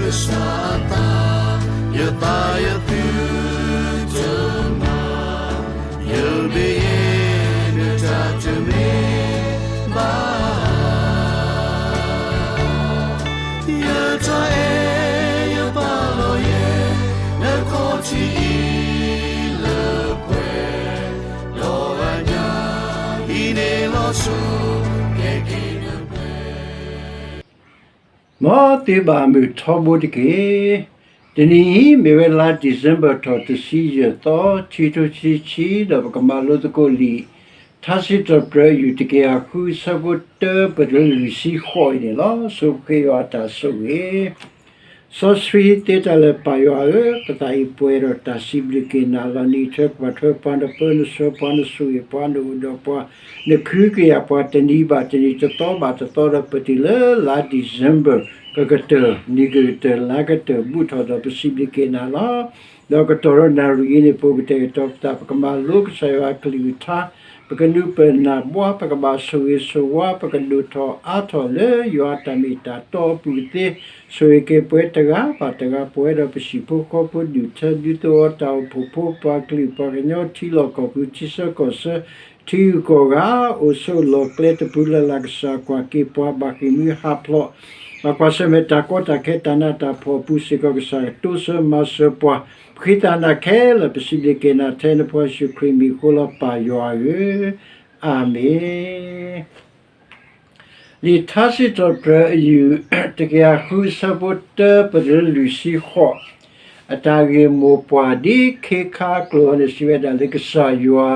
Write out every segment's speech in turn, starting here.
ကစၢ်အသး, ယသးယသုတမၤ, ယမ့ၢ်ယဲ နတၢ်တမ့ၢ်ဘၣ် ယတၢ်အဲၣ်ယပာ်လီၤယဲ နခီၣ်ထံးအံၤလၢပှဲၤ, ဒီးအညၣ်အံၤန့ၣ်လီၤဆိ ကဲက့ၤနပှဲၤ မ်သုဘၣ်မုာ်ထီဘိတက့ၢ်. တနံၤအံၤ မ့ၢ်ဝဲလါ December ထီၣ်တဆံယဲၢ်သီ ခံထိခံဆံခံ ဒီးပကမၤလိသကိးလံာ် ထါစံးထီၣ်ပတြၢၤ အယူၢ်တကယၤဃု အဆၢဖိတၢ ပတုၤလၢလွံၢ်ဆံဃိးအံၤန့ၣ်လီၤ. ဆိပဃ့ယွၤအတၢ်ဆိၣ်ဂ့ၤ စီဆှံသ့တၢ်လၢ ပၢ်ယွၤဧၢ, ပသးအံၤပှဲၤဒီးတၢ်စံးဘျုးက့ၤနၤလီၤ. နအံးထွဲကွၢ်ထွဲပှၤ, နပၢနဆှၢပှၤ, နဆိၣ်ဂ့ၤပှၤ, နအိၣ်ဒီးပှၤ, နခုကယာ်ပှၤ တနံၤဘၣ်တနံၤ, တသီဘၣ်တသီ, ဒီးပတုၤလၢလါ December ကကတၢၢ်, နံၣ်ကကတၢၢ်, လါကတၢၢ် ဘူးထီၣ်ဒီး ပစံးဘျုးက့ၤနၤလီၤ. ဒီးကတီၢ်ဒီးနၣ်ရံၣ်အံၤန့ၣ် ပအိၣ်ကတဲာ်ကတီၤပသး, ပကမၤလိကစၢ်ယွၤအကလုၢ်ကထါ, ပကနုာ်ပၢၢ်နၢ်ဘှါ, ပကဘၣ်ဆိၣ်ဂ့ၤဆိၣ်ဝါ, ပကဒိၣ်ထီၣ်အါထီၣ်လၢယွၤအတၢ်မ့ၢ်တၢ်တီအပူၤကသ့, ဆိၣ်ဂ့ၤက့ၤပှၤတဂၤဘၣ်တဂၤ, ပဝဲဒီးပစံၣ်ဖိဃီဖိ, ဒူၣ်ထၢဒူသဝီ, တၢ်အိၣ်ဖှိၣ်ဖိ, ပှၤကလုာ်ပှၤကညီ, ထံလီၢ်ကီၢ်ပူၤ, ထံဆၢကီၢ်ဆၢ, ထံဂုၤကီၢ်ဂၤ, အိၣ်ဆိးလီၢ်ကျဲတပူၤလၢ်လၢ်, ကစၢ်ကွၢ်က့ၤပှၤ, ဘၣ်ဃ့ၢ်မှံဟးဖျိး, ဘၣ်ကွၢ်ဆၢၣ်မဲာ်တၢ်ကီတၢ်ခဲ, တၢ်နးတၢ်ဖှီၣ်အပူၤစ့ၢ်ကီး, ကစၢ်ကတိစၢၤမၤစၢၤပှၤ, ပဃ့တၢ်နၤခဲလၢာ်, ပစံးဘျုးက့ၤနၤထဲနဖိယ့ၣ်ၡူးခရံာ်မံၤအဃိလီၤ, ပၢ်ယွၤဧၢ, အၤမ့ၣ်. လံာ်ထါစံးထီၣ်ပတြၢၤအယူၢ် တကယၤဃု အဆၢဖိတၢ ပတုၤလၢလွံၢ်ဆံဃိး, အတၢ်ဂ့ၢ်မိၢ်ပှၢ် ဒ်ခ့ခါကျိာ်အံၤန့ၣ် စံးဝဲဒၣ်လၢ ကစၢ်ယွၤ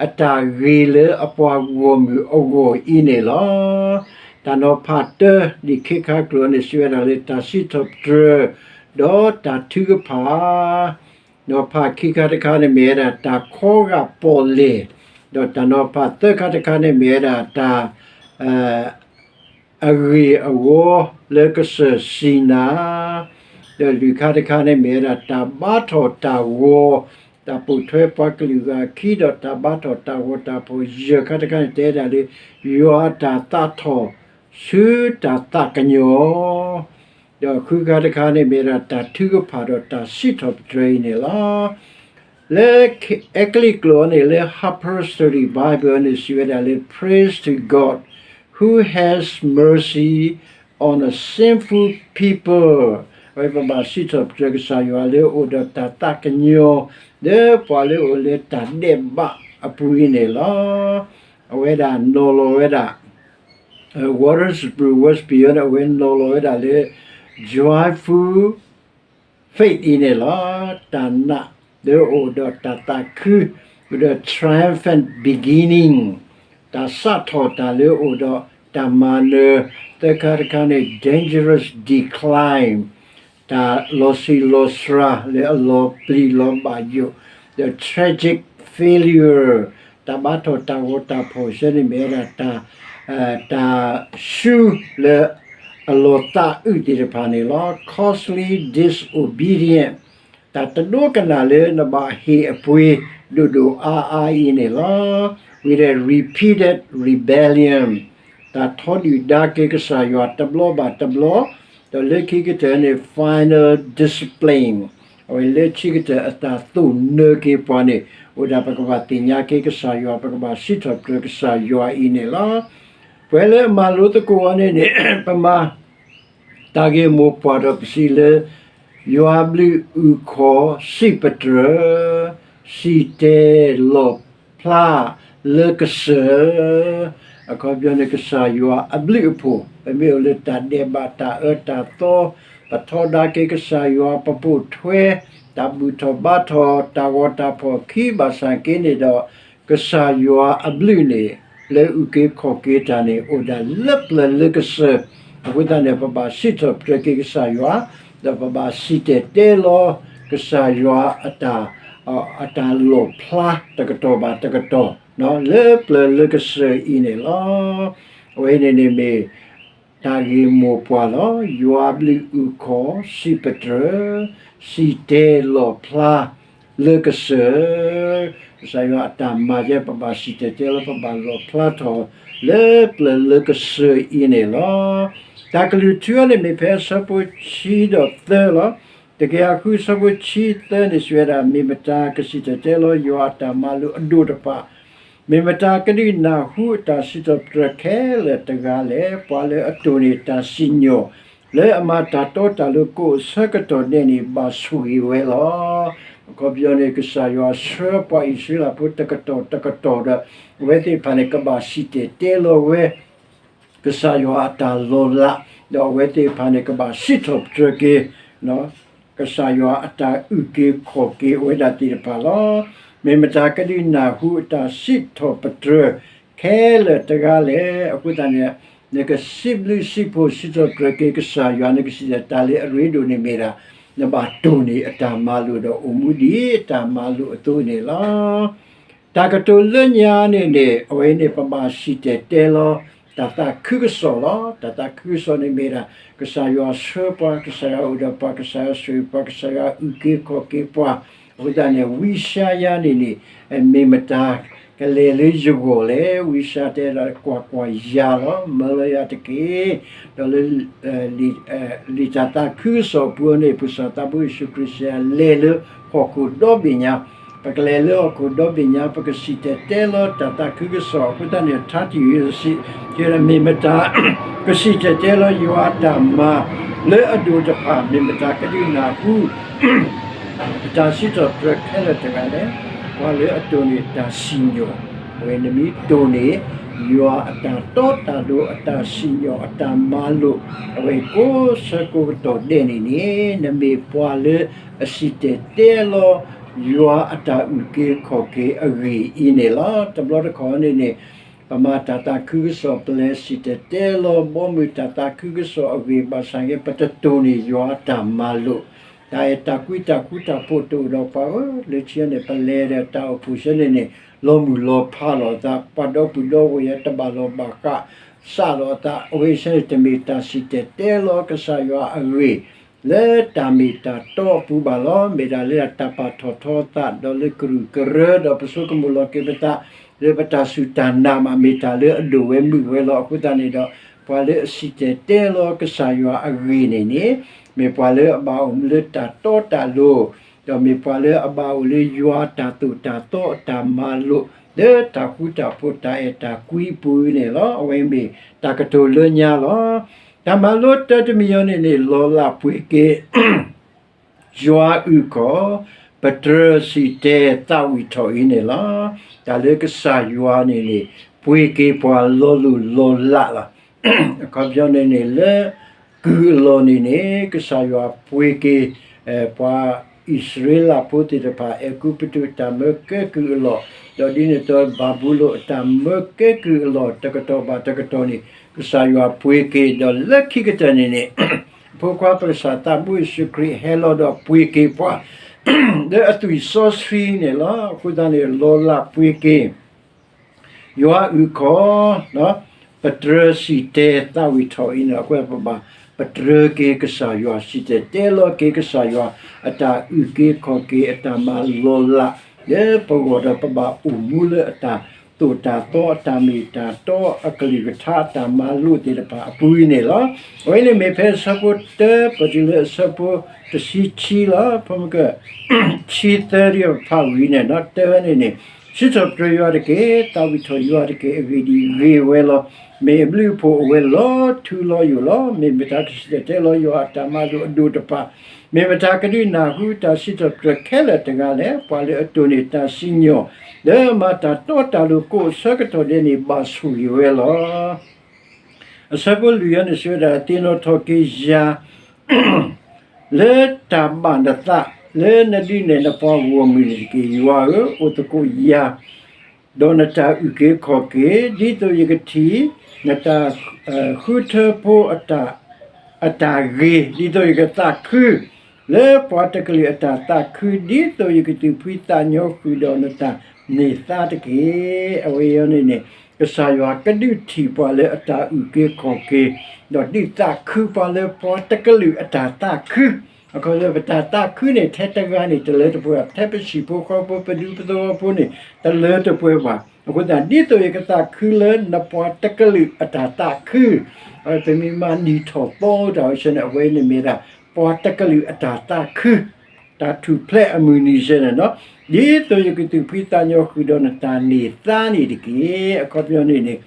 အတၢ်ဂ့ၤလၢအပှၤဂီၢ်မုၢ်အဂီၢ်အံၤန့ၣ်လီၤ. တၢ်နီၤဖးတၢ ဒ်ခ့ခါကျိာ်အံၤန့ၣ် စံးဝဲဒၣ်လၢ တၢ်စံးထီၣ်ပတြၢၤ ဒီးတၢ်ထုကဖၣ် နီၤဖးခံခါတခါန့ၣ်မ့ၢ်ဝဲဒၣ် တၢ်ခီဂာ်ပီၣ်လဲၣ်, ဒီးတၢ်နီၤဖးသၢခါတခါန့ၣ်မ့ၢ်ဝဲဒၣ် တၢ် အဂ့ၢ်အဂီၢ်လၢကစၢၢ်စံနၤ, ဒီးလွံၢ်ခါတခါန့ၣ်မ့ၢ်ဝဲဒၣ် တၢ်ဘါထီၣ်တၢ်ဂီၤ, တၢ်ပိာ်ထွဲပှၤကလုာ်အဂၤအခံ, ဒီးတၢ်ဘါထီၣ်တၢ်ဂီၤတၢ်ဖီၣ်, ယဲၢ်ခါတခါန့ၣ် တဲဝဲဒၣ်လၢ ယွၤအတၢ်သးထီၣ်ဆူတၢ်သးကညီၤ ဒီးဃုခါတခါန့ၣ်မ့ၢ်ဝဲဒၣ် တၢ်ထုကဖၣ်ဒီးတၢ်စံးထီၣ်ပတြၢၤအံၤန့ၣ်လီၤ. လၢအဲကလံးကျိာ်အံၤန့ၣ် လၢ Harper's Study Bible န့ၣ် စံးဝဲဒၣ်လၢ Praise to God who has mercy on a sinful people. အဝဲပဘၣ်စံးထီၣ်ပတြၢၤကစၢ်ယွၤလၢအိၣ်ဒီးတၢ်သးကညီၤ လၢပှၤလၢအိၣ်လၢတၢ်ဒဲးဘးအပူၤအံၤန့ၣ်လီၤ. အဝဲဒၣ်နီၤလီၤဝဲဒၣ် Watersburg Wesleyan န့ၣ် အဝဲနီၤလီၤဝဲဒၣ်လၢ joyful faith အံၤန့ၣ်လီၤ. တၢ်နာ်လၢအိၣ်ဒီးတၢ်သးခု, ဒီး triumphant beginning တၢ်စးထီၣ်တၢ်လၢအိၣ်ဒီးတၢ်မၤနၢၤ, သၢခါတခါန့ၣ် dangerous decline တၢ်လီၤဆံးလီၤစှၤလၢအလီၤပျံၤလီၤဘၣ်ယိၣ်, the tragic failure တၢ်ဘါထီၣ်တၢ်ဂီၤတၢ်ဖီၣ်ဆၢန့ၣ်မ့ၢ်ဝဲဒၣ် တၢ်ဆူလၢအလီၤသးအုးသ့ၣ်တဖၣ်န့ၣ်လီၤ. Costly disobedience တၢ်တဒိကနၣ်လၢနဘၣ်ဟ့ၣ်အပှ့ၤဒိၣ်ဒိၣ်အါအါအံၤန့ၣ်လီၤ. ဝံၤဒီး repeated rebellion တၢ်ထီဒုၣ်ဒါက့ၤကစၢ်ယွၤတဘျီဘၣ်တဘျီ, ဒီးလၢခံကတၢၢ်န့ၣ် final discipline အဝဲလၢခံကတၢၢ်အတၢ်သိၣ်နၢၤက့ၤပှၤန့ၣ် အိၣ်ဒၣ်ပကဘၣ်သ့ၣ်ညါက့ၤကစၢ်ယွၤ, ပကဘၣ်စံးထီၣ်ပတြၢၤကစၢ်ယွၤအံၤန့ၣ်လီၤ. ပှၤလၢအမၤလိသကိးအီၤန့ၣ်န့ၣ် ပမၤ တၢ်ဂ့ၢ်မိၢ်ပှၢ်ဒီးပစံးလၢ ယွၤအဘျုးအုၣ်ခီၣ်စံးပတြၢၤ, စံၣ်တဲၤလီၣ်ဖျါလၢကစၢၢ်, အခီပညီန့ၣ် ကစၢ်ယွၤအဘျုးအဖှိၣ်, ပမ့ၢ်အိၣ်လၢတၢ်ဒဲးဘးတၢ်အၢတၢ်သီ, ပထီဒါက့ၤကစၢ်ယွၤ, ပပိာ်ထွဲ တၢ်ဘူၣ်ထီၣ်ဘါထီၣ် တၢ်ဂီၤတၢ်ဖီၣ်ခံဘၣ်ဆၣ်က့န့ၣ်ဒီး ကစၢ်ယွၤအဘျုးန့ၣ် လၢအုၣ်က့ၤခီၣ်က့ၤတၢ်န့ၣ် အိၣ်ဒၣ်လၢပျၢၤလၢကစၢၢ်, အဃိသတးန့ၣ် ပဘၣ်စံးထီၣ်ပတြၢၤက့ၤကစၢ်ယွၤ, ဒီးပဘၣ်စံၣ်တဲၤတဲလီၤကစၢ်ယွၤအတၢ် အတၢ်လီၣ်ဖျါတကတီၢ်ဘၣ်တကတီၢ် လၢပျၢၤလၢကစၢၢ်အံၤန့ၣ်လီၤ. အဝဲန့ၣ်န့ၣ်မ့ၢ် တၢ်ဂ့ၢ်မိၢ်ပှၢ်လီၤ. ယွၤအဘျုးအုၣ်ခီၣ်စံးပတြၢၤ, စံၣ်တဲၤလီၣ်ဖျါလၢကစၢၢ်, ကစၢ်ယွၤအတၢ်မၤယဲ ပဘၣ်စံၣ်တဲၤတဲလီၤ ပဘၣ်လီၣ်ဖျါထီၣ်လၢပျၢၤလၢကစၢၢ်အံၤန့ၣ်လီၤ. တၢ်ကလုၢ်ထူအံၤန့ၣ်မ့ၢ်ဖဲအဆၢဖိဆံဒီးသၢလီၤ. တကယၤဃုအဆၢဖိဆံသၢန့ၣ် စံးဝဲဒၣ်, မ့ၢ်မတၤကစံၣ်တဲၤတဲလီၤယွၤအတၢ်မၤလိာ်အဒိၣ်တဖၣ်, မ့ၢ်မတၤကဒုးနၢ်ဟူအတၢ်စံးထီၣ်ပတြၢၤခဲလၢာ်တဂၤလဲၣ်. ပှၤလၢအတိၢ်န့ၢ်တၢ်စံၣ်ညီၣ် လၢအမၤတၢ်တီတၢ်လိၤကိးအဆၢကတီၢ်ဒဲးန့ၣ် ဘၣ်ဆိၣ်ဂ့ၤဝဲလီၤ. အခီပညီန့ၣ် ကစၢ်ယွၤဆှၢပှၤအံၣ်စရ့လးဖိတကတီၢ်တကတီၢ်ဒီး အဝဲသ့ၣ်တဖၣ်န့ၣ် ကဘၣ်စံၣ်တဲၤတဲလီၤဝဲ ကစၢ်ယွၤအတၢ်လီၤလး, ဒီးအဝဲသ့ၣ်တဖၣ်န့ၣ် ကဘၣ်စံးထီၣ်ပတြၢၤက့ၤ ကစၢ်ယွၤအတၢ်အုၣ်က့ၤခီၣ်က့ၤအဝဲဒၣ်သ့ၣ်တဖၣ်လီၤ. မ့ၢ်မတၤကဒုးနၢ်ဟူအတၢ်စံးထီၣ်ပတြၢၤခဲလၢာ်တဂၤလဲၣ်. အဃိသတးန့ၣ် နကစံးဘျုးစံးဖှိၣ်စံးထီၣ်ပတြၢၤက့ၤကစၢ်ယွၤ နကစံၣ်တဲၤတဲလီၤလၢအရ့ဒိၣ်န့ၣ်မ့ၢ်ဒၣ် နဘၣ်တိၢ်န့ၢ်အတၢ်မၤလိာ်ဒီးအိၣ်မူဒ်အတၢ်မၤလိာ်အသိးန့ၣ်လီၤ. တၢ်ကတိၤလၢညါန့ၣ်န့ၣ် အဝဲန့ၣ်ပဘၣ်စံၣ်တဲၤတဲလီၤ တၢ်သးခုကစီၣ်လီၤ. တၢ်သးခုကစီၣ်န့ၣ်မ့ၢ်ဒၣ် ကစၢ်ယွၤဆှၢပှၤ, ကစၢ်ယွၤအိၣ်ဒီးပှၤ, ကစၢ်ယွၤဆိၣ်ဂ့ၤပှၤ, ကစၢ်ယွၤအုၣ်က့ၤခီၣ်က့ၤပှၤ. အဃိသတးန့ၣ် ဝံယၡါယၤန့ၣ်န့ၣ် မ့ၢ်မတၤ ကလဲၤလၢယဂီၢ်လဲၣ်. ဝံယၡါယၤတဲဒၣ် ကွၢ်ကွၢ်, ယၤလီၤ, မၢလီၤယၤတက့ၢ်. ဒီးလၢ လံာ်တၢ်သးခုကစီၣ်အပူၤန့ၣ် ပကစၢ်သးဘိယ့ၣ်ၡူးခရံာ်စံး လဲၤလၢဟီၣ်ခိၣ်ဒီဘ့ၣ်ညါ, ပကလဲၤလၢဟီၣ်ခိၣ်ဒီဘ့ၣ်ညါ ပကစံၣ်တဲၤတဲလီၤတၢ်သးခုကစီၣ်. အဃိသတးန့ၣ် ထါတံၢ်စံး တဲဒၣ် မ့ၢ်မတၤ ကစံၣ်တဲၤတဲလီၤယွၤအတၢ်မၤလၢအဒိၣ်တဖၣ်, မ့ၢ်မတၤကဒုးနၢ်ဟူ အတၢ်စံးထီၣ်ပတြၢၤခဲလၢာ်တဂၤလဲၣ်. ပှၤလၢအတိၢ်န့ၢ်တၢ်စံၣ်ညီၣ်, အဝဲနမ့ၢ်တိၢ်န့ၢ် ယွၤအတၢ်တီတၢ်လိၤ အတၢ်စံၣ်ညီၣ် အတၢ်မၤလိာ် အဝဲကိးဆၢကိးကတီၢ်ဒဲးန့ၣ်န့ၣ် နမ့ၢ်ပှၤလၢအစံၣ်တဲၤတဲလီၤ ယွၤအတၢ်အုၣ်က့ၤခီၣ်က့ၤအဂ့ၢ်အံၤန့ၣ်လီၤ. တဘျီတခီၣ်န့ၣ်န့ၣ် ပမၤတၢ်သးခုကစီၣ် ပလဲၤစံၣ်တဲၤတဲလီၤ ဘီမုၢ်တၢ်သးခုကစီၣ်အဂ့ၢ် ဘၣ်ဆၣ်က့ ပတတိၢ်န့ၢ်ယွၤအတၢ်မၤလိာ်, တၢ်အဲၣ်တၢ်ကွံတၢ်ဃူတၢ်ဖိးတအိၣ်ဒီးပှၤဧၢ, လၢခံန့ၣ် ပလဲၤဒီးတၢ်အိၣ်ဖှိၣ်ဆၢန့ၣ်န့ၣ် လီၤမုၢ်လီၤဖးလိာ်အသး, ပှၤဒီပုၢ်ဒီဝဲၢ်ယဲ တဘၣ်လီၢ်ဘၣ်ဃးစးလိာ်အသး, အဝဲဆၢန့ၣ် တမ့ၢ်တၢ်စံၣ်တဲၤတဲလီၤကစၢ်ယွၤအဂ့ၢ် လၢတၢ်မ့ၢ်တၢ်တီအပူၤဘၣ်လီၤ. မ့ၢ်ဒၣ်လၢတၢ်ပာ်ထီၣ်ထီအသး ဒီးလၢကရူၢ်ကရၢ ဒီးပဆိကမိၣ်လီၤက့ၤပသး လၢပတၢ်စူၢ်တၢ်နာ်မး မ့ၢ်တၢ်လၢအဒိၣ်ဝဲမုာ်ဝဲလီၤ. အဃိသတးန့ၣ်ဒီး ပှၤလၢအစံၣ်တဲၤတဲလီၤကစၢ်ယွၤအဂ့ၢ်န့ၣ်န့ၣ် မ့ၢ်ပှၤလၢအဘၣ်အိၣ်မူလၢတၢ်တီတၢ်လိၤ, ဒီးမ့ၢ်ပှၤလၢအဘၣ်အိၣ်လၢယွၤတၢ်သိၣ်တၢ်သီအတၢ်မၤလိာ် လၢတၢ်ဃူတၢ်ဖိးတၢ်အဲၣ်တၢ်ကွံအပူၤန့ၣ်လီၤ. အဝဲမ့ၢ်တၢ်ကတိၤလၢညါလီၤ. တၢ်မၤလိတၢတမံၤအံၤန့ၣ်န့ၣ် လီၤလးပှ့ၤက့ၤ ယွၤအုၣ်ကီၤ ပတြၢၤစံၣ်တဲၤသးဝံၣ်ထီၣ်အံၤန့ၣ်လီၤ. တၢ်လၢကစၢ်ယွၤန့ၣ်န့ၣ် ပှ့ၤက့ၤပှၤလီၤလိၢ်လီၤလးလီၤ. အခီပညီန့ၣ်န့ၣ် လၢကုၢ်အလီၢ်န့ၣ်န့ၣ် ကစၢ်ယွၤပှ့ၤက့ၤ ပှၤအံၣ်စရ့လးဖိသ့ၣ်တဖၣ် အဲၤကူပတူးတၢ်မၢကဲကုၢ်အလီၢ်, ဒီးဒ်န့ၣ်အသိး ဘၤဘူလိၣ်အတၢ်မၢကဲကုၢ်အလီၢ် တကတီၢ်ဘၣ်တကတီၢ်န့ၣ် ကစၢ်ယွၤပှ့ၤက့ၤ, ဒီးလၢခံကတၢၢ်န့ၣ်န့ၣ် အဖိခွါပကစၢ်သးဘိယ့ၣ်ၡူးခရံာ်ဟဲလီၤဒီးပှ့ၤက့ၤပှၤ လၢအသွံၣ်စီဆှံန့ၣ်လီၤ. အဃိသတးန့ၣ် လီၤလးပှ့ၤက့ၤ ယွၤအုၣ်ကီၤ ပတြၢၤစံၣ်တဲၤသးဝံၣ်ထီၣ်အံၤန့ၣ် အဃိပဘၣ်ပတြၢၤက့ၤကစၢ်ယွၤ စံၣ်တဲၤတဲလီၤက့ၤကစၢ်ယွၤ အတၢ်အုၣ်က့ၤခီၣ်က့ၤ အတၢ်မၤလီၤလး လၢပဂီၢ်ဒီးပဘၣ်အိၣ်မူလၢအတၢ်သိၣ်တၢ်သီ အတၢ်မ့ၢ်တၢ်တီ အကလုၢ်ကထါ အတၢ်မၤလိာ်သ့ၣ်တဖၣ်အပူၤအံၤန့ၣ်လီၤ. အဝဲန့ၣ်မ့ၢ်ဖဲအဆၢဖိတၢ ပတုၤလၢအဆၢဖိတဆံခံလီၤ. ဖဲမက ဆံသၢဒ်အဖးဝံၤန့ၣ် တၢန့ၣ်န့ၣ် စံးထီၣ်ပတြၢၤယွၤတက့ၢ်, သးဝံၣ်ထီၣ်ယွၤတက့ၢ်, အဂ့ၢ်ဒ်အံၤဂ့ၤဝဲလီၤ. မ့ၢ်အဘျုးအဖှိၣ်အိၣ်ဝဲလီၤထူလီၤယိာ်လီၤ. မ့ၢ်မတၤကစံၣ်တဲၤတဲလီၤယွၤအတၢ်မၤလိာ်အဒိၣ်တဖၣ်, မ့ၢ်မတၤကဒုးနၢ်ဟူတၢ်စံးထီၣ်ပတြၢၤခဲလၢာ်တဂၤလဲၣ်. ပှၤလၢအတိၢ်န့ၢ်တၢ်စံၣ်ညီၣ် လၢအမၤတၢ်တီတၢ်လိၤကိးဆၢကတီၢ်ဒဲးန့ၣ် ဘၣ်ဆိၣ်ဂ့ၤဝဲလီၤ. အဆၢဖိလွံၢ်အံၤန့ၣ် စံးဝဲဒၣ်, သ့ၣ်နီၣ်ထီၣ်က့ၤယၤ လၢတၢ်ဘၣ်နသး လၢနဒုးနဲၣ်နပှၤဂီၢ်မုၢ်န့ၣ်တက့ၢ်. ယွၤဧၢ, အိၣ်သကိးယၤ ဒီးနတၢ်အုၣ်က့ၤခီၣ်က့ၤ ဒ်သိးယကထံၣ် နတၢ်ဃုထၢဖိအတၢ်ဂ့ၤ, ဒ်သိးယကသးခု လၢပှၤတကလုာ်အတၢ်သးခု, ဒ်သိးယကသူၣ်ဖှံသးညီဃုာ်ဒီးနတၢ်န့ၢ်သါတက့ၢ်. အဝဲအံၤန့ၣ်န့ၣ် ကစၢ်ယွၤကဒုးထံၣ်ပှၤလၢအတၢ်အုၣ်က့ၤခီၣ်က့ၤ ဒီးဒုးသးခုပှၤလၢပှၤတကလုာ်အတၢ်သးခု. အခီပညီ ပတၢ်သးခုန့ၣ် ထဲတဂၤန့ၣ် တလၢတပှဲၤဘၣ်, ထဲပဟံၣ်ဖိဃီဖိ ပဒူပသဝီဖိန့ၣ် တလၢတပှဲၤဘၣ်. အဃိသတး ဒ်သိးယကသးခုလၢနပှၤတကလုာ်အတၢ်သးခု, ပမ့ၢ်မၤနံၣ်ထီၣ်သီတၢ်ဝဲဆဲန့ၣ် အဝဲန့ၣ်မ့ၢ်ဒၣ် ပှၤတကလုာ်အတၢ်သးခု, တၢ်ထူၣ်ဖျဲးအမုၢ်နံၤဆဲန့ၣ်လီၤ. ဒ်သိးယကသူၣ်ဖှံသးညီဃုာ်ဒီးနတၢ်န့ၢ်သါန့ၣ်တက့ၢ်. အခီပညီန့ၣ်န့ၣ်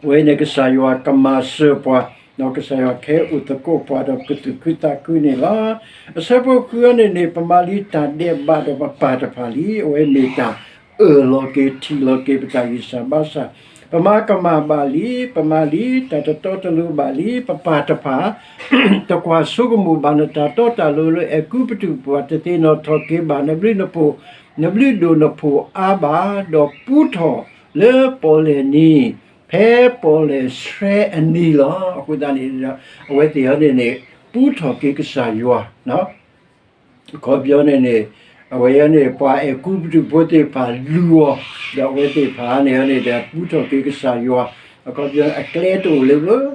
အဝဲန့ၣ်ကစၢ်ယွၤကမၤစၢၤပှၤ, ဒီးကစၢ်ယွၤကဟဲအိၣ်သကိးပှၤဒီးကသူၣ်ခုသးခုန့ၣ်လီၤ. အဆၢဖိဃုန့ၣ်န့ၣ် ပမၤလံတၢ်ဒဲးဘးဒီးပပၢ်တဖၣ်လံ. အဝဲမ့ၢ်တၢ်အၢၣ်လီၤက့ၤ ထံၣ်လီၤက့ၤပတၢ်ဂံၢ်စၢ်ဘါစၢ်, ပမၤကမၣ်ဘၣ်လံ, ပမၤလံတၢ်တတီတလိၤဘၣ်လံ, ပပၢ်တဖၣ် တကွၢ်ဆိကမိၣ်ဘၣ်နတၢ်တီတၢ်လိၤလၢအဲၤကူပတူးပူၤ တသ့ၣ်နီၣ်ထီၣ်က့ၤဘၣ်နဘျုးနဖှိၣ်, နဘျုးဒိၣ်နဖှိၣ်အါဘၣ်, ဒီးပူထီၣ်လၢပီၣ်လဲၣ်နံၤ ဖဲပီၣ်လဲၣ်ဆှဲအနံၤလီၤ. အဃိသတးန့ၣ် အဝဲသ့ၣ်အံၤန့ၣ်န့ၣ် ပူထီၣ်က့ၤကစၢ်ယွၤ အခီပညီန့ၣ်န့ၣ် အဝဲအံၤန့ၣ် ပှၤအဲၤကူပတူးဖိသ့ၣ်တဖၣ်လူၤအီၤ, ဒီးအဝဲသ့ၣ်တဖၣ်န့ၣ်န့ၣ်ဒီး ပူထီၣ်က့ၤကစၢ်ယွၤ, အခီပညီအကျဲတအိၣ်လၢၤဘၣ်,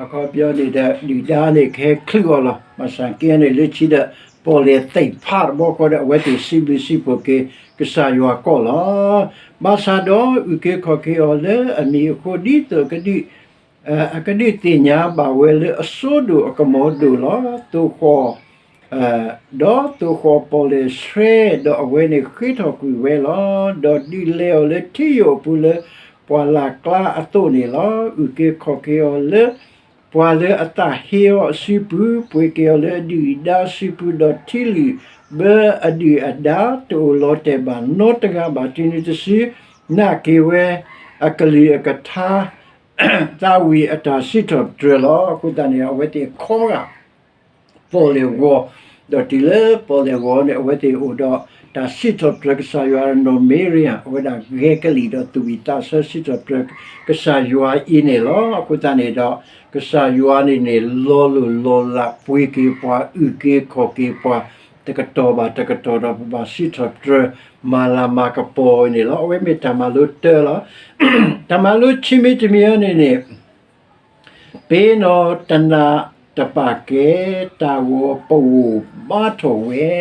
အခီပညီန့ၣ်ဒီး ဒုၣ်ဒါန့ၣ်ကဟဲချုးအီၤလီၤ. ဘၣ်ဆၣ်က့န့ၣ် လၢခံဒီး ပီၣ်လဲၣ်သ့ၣ်ဖးတဘျီဃီဒီး အဝဲသ့ၣ်စံးဘျုးစံးဖှိၣ်က့ၤကစၢ်ယွၤကီးလီၤ. ဘၣ်ဆၣ်ဒီးအုၣ်က့ၤခီၣ်က့ၤအီၤလၢအမံၤအဃိ ဒ်သိးကဒုး အကဒုးသ့ၣ်ညါဘၣ်ဝဲလၢအစိဒိၣ်အကမီၤဒိၣ်လီၤ. သိၣ်ဃီၣ်, ဒီးသိၣ်ဃီၣ်ပီၣ်လဲၣ်ဆှဲ, ဒီးအဝဲန့ၣ်ဃ့ထီၣ်ကွံာ်ဝဲလီၤ. ဒီးဒုးလဲအီၤလၢထံယိာ်အပူၤလၢပှၢ်လၢ်ကျါအသိးန့ၣ်လီၤ. အုၣ်က့ၤခီၣ်က့ၤအီၤလၢ ပှၤလၢအသးဟ့အီၤအစုပူၤ, ပှ့ၤက့ၤအီၤလၢအဒုၣ်အဒါစုပူၤ, ဒီးထံလုာ်ဘၢအဒုၣ်အဒါတအိၣ်လီၤတဲာ်ဘၣ်နီတဂၤဘၣ်. တုၤနုၤတစု နာ်က့ၤဝဲအကလုၢ်အကထါ သးဝံၣ်အတၢ်စံးထီၣ်ပတြၢၤလီၤ. အဃိသတးန့ၣ် အဝဲသ့ၣ်ခီဂာ် ပီၣ်လဲၣ်ဂီၤ, ဒီးတုၤလၢပီၣ်လဲၣ်ဂီၤန့ၣ် အဝဲသ့ၣ်အိၣ်ဒီးတၢ်စံးထီၣ်ပတြၢၤကစၢ်ယွၤနီၢ်မံရံယၤ အဝဲဒၣ်ဂဲၤကလံၣ်ဒီးသူၣ်ဝံၣ်သးဆၢစံးထီၣ်ပတြၢၤကစၢ်ယွၤအံၤန့ၣ်လီၤ. အဃိသတးန့ၣ်ဒီး ကစၢ်ယွၤန့ၣ်န့ၣ် လီၤလိၢ်လီၤလးပှ့ၤက့ၤပှၤ အုၣ်က့ၤခီၣ်က့ၤပှၤ တကတီၢ်ဘၣ်တကတီၢ်ဒီး ပဘၣ်စံးထီၣ်ပတြၢၤ မၤလၤမၤကပီၤအံၤန့ၣ်လီၤ. အဝဲမ့ၢ်တၢ်မၤလိတၢလီၤ. တၢ်မၤလိခံမံၤတမံၤအံၤန့ၣ်န့ၣ် ပ့ၤနီၣ်တနာ်တပာ်ကဲ တၢ်ဂီၤပဂီၢ်ဘါထီၣ်ဝဲ,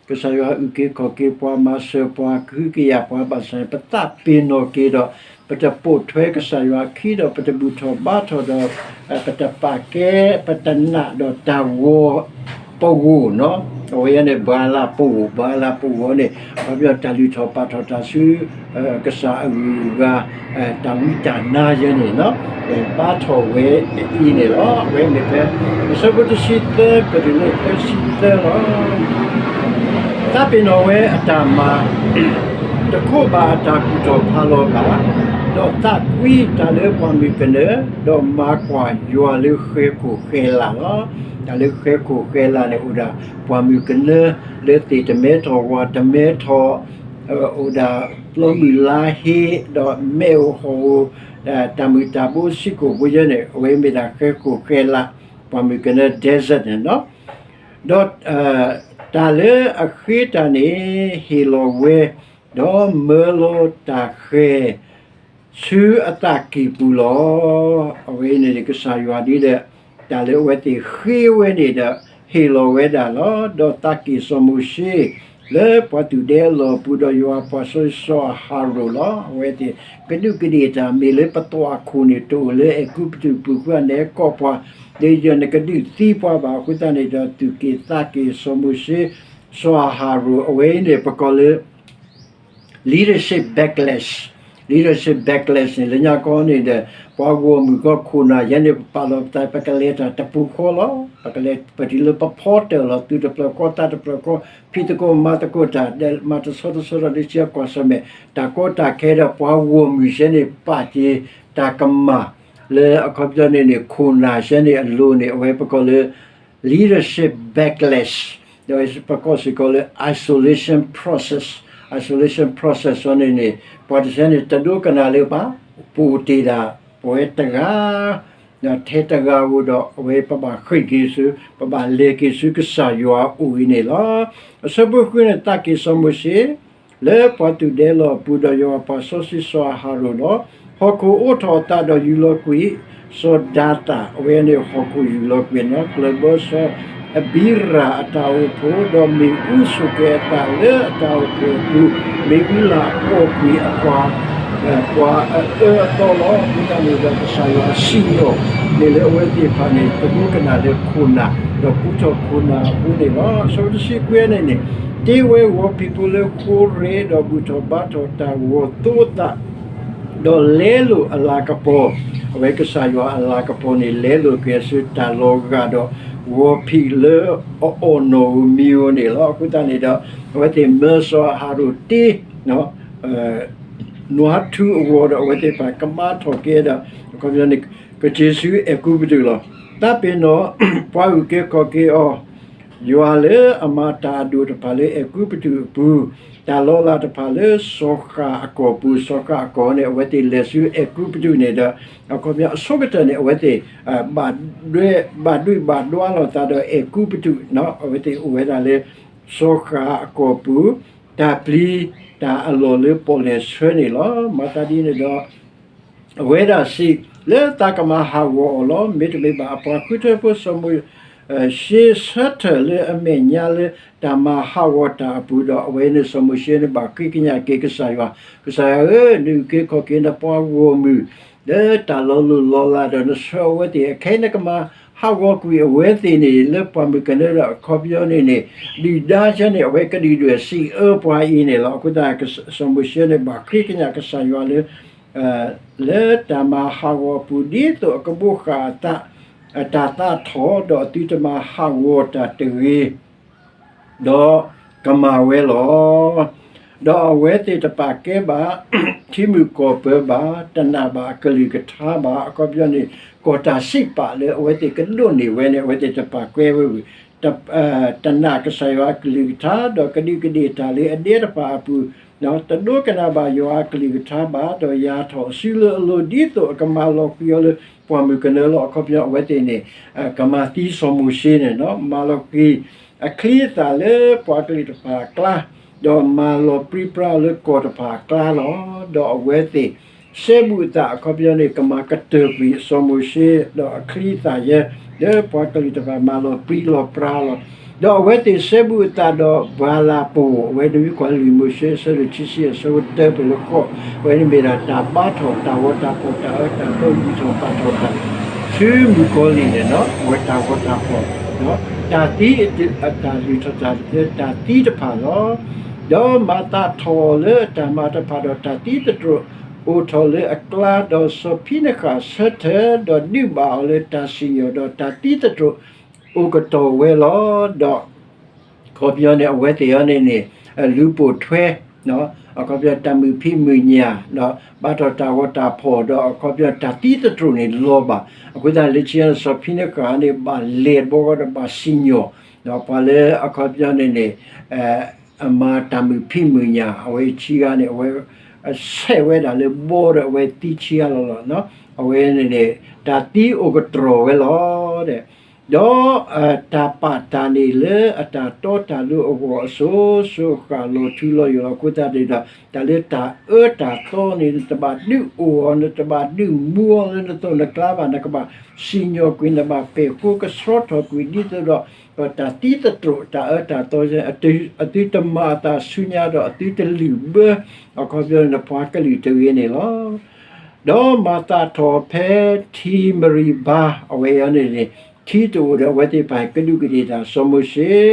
ကစၢ်ယွၤအုၣ်က့ၤခီၣ်က့ၤပှၤ မၤစၢၤပှၤ ကဟုကယာ်ပှၤဘၣ်ဆၣ်န့ၣ် ပသးပ့ၤနီၣ်က့ၤဒီး ပတပိာ်ထွဲကစၢ်ယွၤအခံဒီး ပတဘူၣ်ထီၣ်ဘါထီၣ်ဒီး ပတပာ်ကဲ ပတနာ်ဒီးတၢ်ဂီၤပဂီၢ်နီၤ, အဝဲန့ၣ် ဘၤလးပဂီၢ်, ဘၤလးပဂီၢ်န့ၣ် အခီပညီတၢ်လုၢ်ထီၣ်ပာ်ထီၣ်တၢ်ဆူ ကစၢ်အဂုၤအဂၤ တၢ်ဝံတၢ်နါယဲန့ၣ်နီၤ, ဘါထီၣ်ဝဲအံၤန့ၣ်လီၤ. အဝဲမ့ၢ်ဖဲ အဆၢဖိတဆံသၢ ကတုၤလၢသၢဆံသၢလီၤ. သးပ့ၤနီၣ်ဝဲအတၢ်မၤ တခိးဘၣ်အတၢ်ကူၣ်ထီၣ်ဖးလီၤဘၣ်, ဒီးသးကွံတၢ်လၢပှၢ်မုၢ်ကနၢ ဒီးမၤကွၢ်ယွၤလၢဃဲၤခိၣ်ဃဲၤလၤလီၤ. တၢ်လၢဃဲၤခိၣ်ဃဲၤလၤန့ၣ် အိၣ်ဒၣ်ပှၢ်မုၢ်ကနၢ လၢသ့ၣ်တမဲထီၣ်ဝၣ်တမဲထီၣ်, အိၣ်ဒၣ်ပျီမုၢ်လါဟ့ ဒီးမဲးအိၣ်ဟီၣ်အိၣ်, တၢ်မုာ်တၢ်ဘိစ့ၢ်ကီးဖိယဲန့ၣ် အဝဲမ့ၢ်ဒၣ်ဃဲၤခိၣ်ဃဲၤလၤ, ပှၢ်မုၢ်ကနၢ desert န့ၣ်လီၤ. ဒီး တၢ်လၢအဃ့တၢ်န့ၣ် ဟ့ၣ်လီၤဝဲ, ဒီးမၢလီၤတၢ်ဃဲၤ ဆူအသးကံၢ်ပူၤလီၤ. အဝဲန့ၣ်ကစၢ်ယွၤဒ်ဒီး တၢ်လၢအဝဲသ့ၣ်ဃ့ဝဲန့ၣ်ဒီး ဟ့ၣ်လီၤဝဲဒၣ်လီၤ. ဒီးသးက့ၢ်စီၤမိၤၡ့ လၢပှၤသူၣ်ဒဲအလီၢ်အပူၤ ဒီးယွၤအပှၤစီဆှံစီၤအၤဟရိၣ်လီၤ. အဝဲသ့ၣ်ကဒူးကဒ့ၣ်တၢ်မ့ၢ်လၢပသွၣ်ခိၣ်န့ၣ် တအိၣ်လၢအဲၤကူပတူးပူၤ ဃုာ်န့ၣ်ကိးပှၤ လၢယွၤန့ၣ်ကဒုးသံပှၤဘၣ်. အဃိသတးန့ၣ်ဒီး သူၣ်က့ၣ်သးက့ၣ်စီၤမိၤၡ့ စီၤအၤဟရိၣ် အဝဲအံၤန့ၣ် ပကိးလၢ leadership backlash, leadership backlash န့ၣ် လၢညါကီန့ၣ်ဒီး ပှၤဂီၢ်မုၢ်ကီၢ်ခိၣ်နၢ်ယဲန့ၣ် ပပာ်လီၤပသး ပကလဲၤတၢ်တပူၤဃီလီၤ. ပကလဲၤပတုၤလၢပဖီတၢၣ်လီၤ သူၣ်တဖျၢၣ်ဃီ သးတဖျၢၣ်ဃီ ဖံးသကိးမၤသကိးတၢ် မၤတဆီတဆီဒီး ဒ်ဆံးကွၢ်ဆၢၣ်မဲာ် တၢ်ကီတၢ်ခဲဒီး ပှၤဂီၢ်မုၢ်ယဲန့ၣ် ပာ်က့ၤတၢ်ကမၣ် လၢအခီပညီန့ၣ်န့ၣ် ခိၣ်နၢ်ယဲန့ၣ်အလိၤန့ၣ် အဝဲပကိးလၢ leadership backlash ဒီးပကိးစ့ၢ်ကီးလၢ isolation process, isolation process အီၤန့ၣ်န့ၣ် ပှၤတဆၢန့ၣ် တဒိကနၣ်လၢၤဘၣ်, ပအိၣ်တ့ၢ်ဒၣ် ပဝဲတဂၤ ထဲတဂၤဧိၤဒီး အဝဲပဘၣ်ဃ့ၢ်က့ၤဆူ ပဘၣ်လဲၤက့ၤဆူကစၢ်ယွၤအအိၣ်အံၤန့ၣ်လီၤ. အဆၢဖိဃုန့ၣ် သးက့ၢ်စီၤမိၤၡ့ လၢပှၤသူၣ်ဒဲလီၢ်အပူၤ ဒီးယွၤအပှၤစီဆှံစီၤအၤဟရိၣ်လီၤ. ဟီၣ်ခိၣ်အိးထီၣ်အသးဒီးယူၤလီၤကွံာ် စီၤဒၤသၣ် အဝဲန့ၣ်ဟီၣ်ခိၣ်ယူၤလီၤကွံာ်နီၤ ကျၢၢ်ဘၢစီၤအဘံရၣ်အတၢ်အိၣ်ဖှိၣ် ဒီးမ့ၣ်အူဆိၣ်ကဲၤအသးလၢအတၢ်အိၣ်ဖှိၣ်အပူၤ မ့ၣ်အူလၢအီၣ်ကွံာ်အပှၤ ပှၤအအၢအသီလီၤ. အဃိသတးန့ၣ်ဒီး ကစၢ်ယွၤစံၣ်ညီၣ်န့ၣ်လၢအဝဲသ့ၣ်တဖၣ်န့ၣ် တဒိကနၣ်လၢခိၣ်နၢ် ဒီးပူထီၣ်ခိၣ်နၢ်အဃိန့ၣ်လီၤ. အဆၢဖိတဆံခွံန့ၣ်န့ၣ်, တ့ဝဲဂီၤဖံးဖိလၢဃိရ့း ဒီးဘူၣ်ထီၣ်ဘါထီၣ်တၢ်ဂီၤသိအသး ဒီးလဲလိာ်အလၤကပီၤ, အဝဲကစၢ်ယွၤအလၤကပီၤန့ၣ် လဲလိာ်က့ၤဆူတၢ်လီၤဂာ်ဒီး ဂီၤဖံးလၢအအီၣ်နီၣ်ဧိၤမံၤဧိၤန့ၣ်လီၤ. အဃိသတးန့ၣ်ဒီး အဝဲသ့ၣ်မၢစီၤအၤဟရိၣ်တ့ နွါထူအဂီၤဒီး အဝဲသ့ၣ်တဖၣ်ကမါထီၣ်က့ၤဒီး အခီပညီန့ၣ် ကက့ၤဆူအဲၤကူပတူးလီၤ. သးပ့ၤနီၣ် ပှၤအုၣ်က့ၤခီၣ်က့ၤအီၤ ယွၤလၢအမၤတၢ်အဒိၣ်တဖၣ်လၢအဲၤကူပတူးအပူၤ, တၢ်လီၤလးတဖၣ်လၢစီၤဃၣ်အကီၢ်ပူၤ, စီၤဃၣ်အကီၢ်န့ၣ် အဝဲသ့ၣ်လဲၤဆူအဲၤကူပတူးန့ၣ်ဒီး အခီပညီအဆိကတၢၢ်န့ၣ် အဝဲသ့ၣ် ဘၣ်ဒွဲၣ်ဘၣ်ဒွံၣ်ဘၣ်ဒွါလိာ်သးဒီးအဲၤကူပတူး, အဝဲသ့ၣ်အိၣ်ဝဲဒၣ်လၢ စီၤဃၣ်အကီၢ်ပူၤ, တၢ်ပျံၤ တၢ်အလီၢ်လၢပီၣ်လဲၣ်ဆၢန့ၣ်လီၤ. မၤသးဒ်န့ၣ်ဒီး အဝဲဒၣ်စံး လၢသးကမၤဟးဂီၤအီၤလီၤ. မ့တမ့ၢ်ဘၣ် အပှၤဃုထၢဖိစီၤမိၤၡ့ ဆၢထၢၣ်လၢအမဲာ်ညါလၢတၢ်မၤဟးဂီၤတၢ်အပူၤဒီး အဝဲန့ၣ်စီၤမိၤၡ့န့ၣ်ဘၣ်ဃ့ကညးက့ၤကစၢ်ယွၤ, ကစၢ်ယွၤဧၢ, နအုၣ်က့ၤခီၣ်က့ၤနပှၤဂီၢ်မုၢ် လၢတၢ်လီၤလိၢ်လီၤလးဒီး နဆှၢအဝဲသ့ၣ် အခဲအံၤနကမၤဟးဂီၤကွံာ်အဝဲသ့ၣ်န့ၣ် လၢပှၢ်မုၢ်ကနၢဒီးအခီပညီန့ၣ်န့ၣ် ဒုၣ်ဒါဆၢန့ၣ် အဝဲကဒုၣ်ဒွဲၣ်စံးအၢပှၤအံၤန့ၣ်လီၤ. အဃိသတး စီၤမိၤၡ့န့ၣ် ဘၣ်ဃ့ကညးကစၢ်ယွၤလၢ လၢတၢ်မၤဟးဂီၤအပူၤ ဒ်သိးအကဘိးဃာ်အသး အတၢ်သးထီၣ် ဒီးအသုတမၤဟးဂီၤတၢ်တဂ့ၤ ဒီးကမၤဝဲလီၤ. ဒီးအဝဲသ့ၣ်တပာ်ကဲဘၣ် ထံမုၢ်ကီၢ်ပၢၤဘၣ်, တနာ်ဘၣ်အကလုၢ်ကထါဘၣ်. အခီပညီန့ၣ် ကီၢ်တၢ်စံးပာ်လၢအဝဲသ့ၣ်ကဒိးန့ၢ်ဝဲန့ၣ် အဝဲသ့ၣ်တပာ်ကွဲဝဲဝံၤ တနာ်ကစၢ်ယွၤအကလုၢ်ကထါ ဒီးကဒုးကဒ့ၣ်တၢ်လၢအဒဲတဖၣ်အပူၤ, တဒိကနၣ်ဘၣ်ယွၤအကလုၢ်ကထါဘၣ်, ဒီးယၤထီၣ်အစုလၢအလိၤ ဒ်သိးအကမၤလီၤဃံၤအီၤလၢပှၢ်မုၢ်ကနၢလီၤ. အခီပညီအဝဲသ့ၣ်န့ၣ် ကမၤသံစီၤမိၤၡ့န့ၣ် မၤလီၤဃံၤအချံအသၣ်လၢပှၤကလုာ်တဖၣ်အကျါ, ဒီးမၤလီၤပြံပြါအီၤလၢကီၢ်တဖၣ်အကျါလီၤ. ဒီးအဝဲသ့ၣ် စဲဘူးအသး အခီပညီန့ၣ် ကမၤကတၢၢ်ကွံာ်စီၤမိၤၡ့ ဒီးအချံအသၣ်ယဲ လၢပှၤကလုာ်တဖၣ်မၤလီၤပြံလီၤပြါလီၤ. ဒီးအဝဲသ့ၣ်စဲဘူးအသးဒီးဘၤလးပိၢ်, အဝဲဒၣ်မ့ၢ်ကွၢ်လံာ်မိၤၡ့ အဆၢဒိၣ်ခံဆံ အဆၢဖိတၢပှဲၤလၢဃိး, အဝဲန့ၣ်မ့ၢ်ဒၣ်တၢ်ဘါထီၣ်တၢ်ဂီၤတၢ်ဖီၣ် တၢ်အၢတၢ်သီ ဘူၣ်ထီၣ်ဘါထီၣ်တၢ် ဆူမုၣ်ကီၤလံၢ်န့ၣ်လီၤ. အဝဲတၢ်ဂီၤတၢ်ဖီၣ် တၢ်သံ အတၢ်လုၢ်ထီၣ်တၢ်သံတၢ်သံတဖၣ်လီၤ. ဒီးမၤသးထီၣ်အီၤလၢအတၢ်မၤတဖၣ်ဒီးတၢ်သံသတြိာ်အိၣ်ထီၣ်လၢအကျါ, ဒီးစီၤဖံနဃၣ်ဆၢထၢၣ် ဒီးဒုးဘၣ်အီၤလၢတၢ်စံၣ်ညီၣ် ဒီးတၢ်သံသတြိာ်အိၣ်ကတီၢ်ဝဲလီၤ. ဒီး အခီပညီန့ၣ် အဝဲသ့ၣ်အံၤန့ၣ်န့ၣ် လူၤပိာ်ထွဲ အခီပညီတၢ်မုာ်ဖံးမုာ်ညၣ် ဒီးဘါထီၣ်တၢ်ဂီၤတၢ်ဖီၣ် ဒီးအခီပညီတၢ်သံသတြိာ်န့ၣ်လီၤဘၣ်. အဃိသတးလၢခံန့ၣ် စီၤဖံနဃၣ်န့ၣ် ဘၣ်လဲၤတဘျီဃီဒီးဘၣ်စံၣ်ညီၣ် ပှၤလၢအခီပညီန့ၣ်န့ၣ် အမၤတၢ်မုာ်ဖံးမုာ်ညၣ် အဝဲဆံဂၤန့ၣ် အဝဲဆဲးဝဲဒၣ်လၢဘီဒီးအဝဲသံဆံဂၤလီၤလီၤ. အဝဲန့ၣ်န့ၣ် တၢ်သံအိၣ်ကတြီၢ်ဝဲလီၤ. ဒီးတၢ်ပာ်တၢ်န့ၣ်လၢအတၢ်တီတၢ်လိၤအဂီၢ်အစိၤစိၤအဃၣ် လီၤထူလီၤယိာ်လီၤ. အဃိသတးန့ၣ်ဒီး တၢ်လၢတၢ်အၢတၢ်သီန့ၣ် နတဘၣ်ဒုးအိၣ်အီၤ နတဘၣ်ဒုးမူအီၤလၢနသိးနကျါဘၣ်. နကဘၣ်စံၣ်ညီၣ်ကွံာ် နဘၣ်ပဲာ်ဃိကဆှီထီၣ်ကွံာ် ဒ်သိးဒီး တၢ်သံသတြိာ် တၢ်အၢတၢ်သီ အသုတမၤအသးဆူညါဒီး အသုတလုၢ်ဘၢ အခီပညီနပှၤကလုာ်တဂ့ၤန့ၣ်လီၤ. ဒီးမၤသးထီၣ်ဖဲထံမရံၤဘါ အဝဲအံၤန့ၣ်န့ၣ် ထံတအိၣ်ဒီးအဝဲသ့ၣ်တဖၣ်ကဒူးကဒ့ၣ်တၢ် စီၤမိၤၡ့